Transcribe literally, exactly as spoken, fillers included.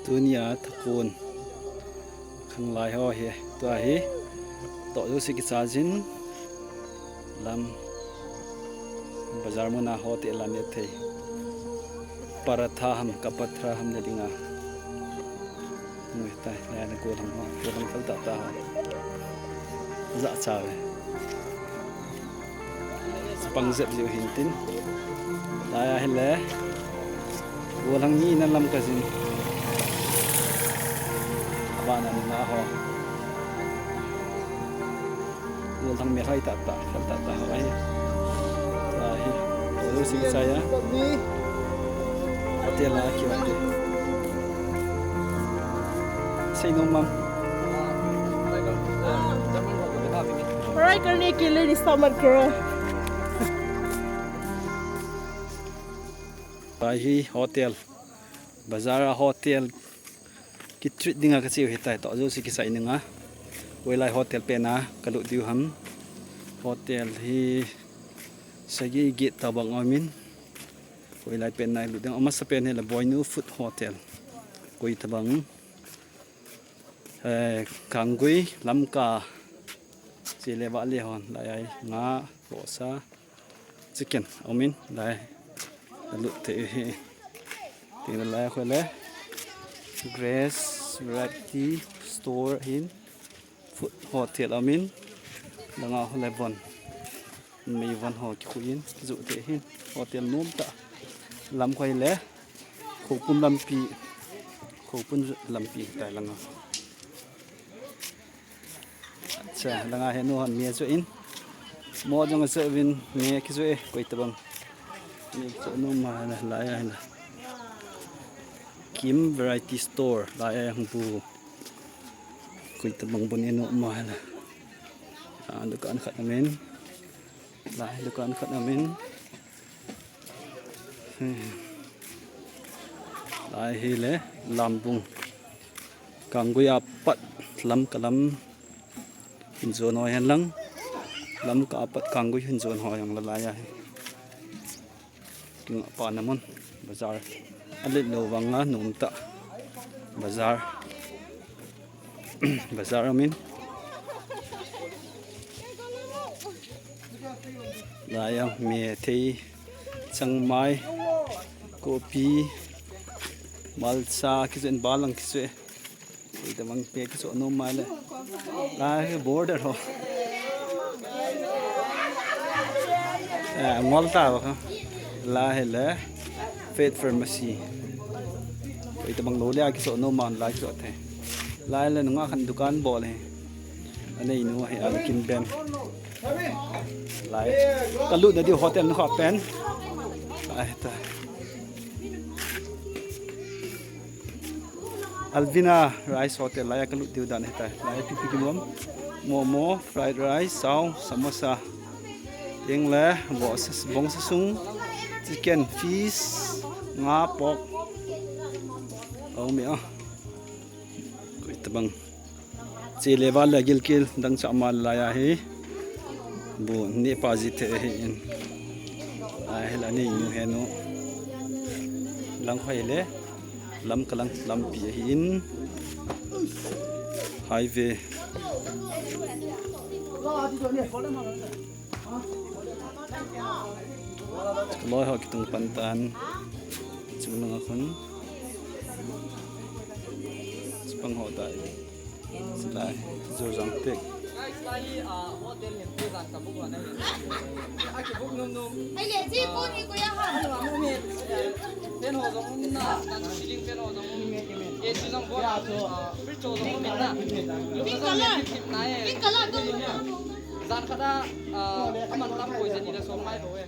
Tunia thakun khanglai ho hi, tua hi toh jouse kichajin lam bazar muna hotel a ne thei. Paratha ham, kapatra ham ne dinga. Nui tai, nai na ko thang ho, ko thang thal ta ta ho. Za cha ve. Chapang jep jiu hin tin. Lai a hile. Gollhang ni na lam kajin. Abana ni na ho. Gollhang me hai ta ta, kal ta ta ho ai. Lai hi. Olu sing saya. Hotel a ki hotel. Say no, ma'am. पढ़ाई करने के लिए रिश्ता मत करो। Tua hi hotel, bazar a hotel ki treat dinga kache u hitai, toh jouse kisai dinga. Hoilai hotel pen a kalut diu ham. Hotel hi sagi get tabang aumin. Hoilai pen a lut ding, amasa pen hi la Boinu Food Hotel. Koi tabang. Eh, Kanggui Lamka. Chele vale hon, lai ai, nga, vohsa, chicken, aumin, lai. Lut te hi. Tin lai khoi le. Grace Variety Store hin. Food Hotel aumin. Langa ho le von. Mei von ho kikhui in, kijoh te hin. Hotel nom ta. Lam khoi le. Khopun lampi. Khopun lampi tai langa. Acha, langa hi nu hon me joh in. Mo jong joh vin me kijoh e, koi tabang. Me joh nom ma na lai a hin. Kim Variety Store, lai a hung bu. Koi tabang bun e nom ma na. A, dukan khat aumin. Lai dukan khat aumin. Lai hi le, Lambung. Kanggui apat Lamka lam hin jon ho hen lang. Lamka apat Kanggui hin jon ho jong la lai a hi. Kinga pa na mun bazar. Alet lou vanga nom ta. Bazar. Bazar aumin. Lai a me thei changmai, kopi, malcha, kijoh in balang kijoh e. Ita mang pe kijoh nom ma le. Lai hi border ho. Eh, ngol ta ba kha. Lai hi le. Faith Pharmacy. Ita mang lou le a kijoh nom ma lai kijoh the. Lai le nunga khan dukan bol hi. Anei nu hi a kin bem. Lai. Kalut na diu hotel nu kha pen. Lai ta. Alvina Rice Hotel lai a kalut diu dan hitai. Lai pipi ki mom. Momo, fried rice, chow, samosa. Eng le, bo sa, bong sa sung, chicken, fish, nga, pork. Au mi a. Koi tabang. Chele vale gilkel dang cha ma lai a hi. Bu ne pa ji the hi in. Ai la ni nu he nu. Lang khoi le. Lamka lang lampi ahi in. Highway. Loi ho kitung pan tan. Chung nang a khun. Chapang ho tai. Silai, Jojang tek. Guys, lai hi, ah, hotel hin, tuzan ka book na hin. A ki book nom nom. Ai le, ji ko ni ko ya ha. Nom nom hin. Fan ho jong um na, nan ceiling fan ho jong um. A C jong bon, ah, fridge ho jong um na. Pink color. Pink color to. Jan khat a, ah, aman tam koi jen ni da som mai bo e.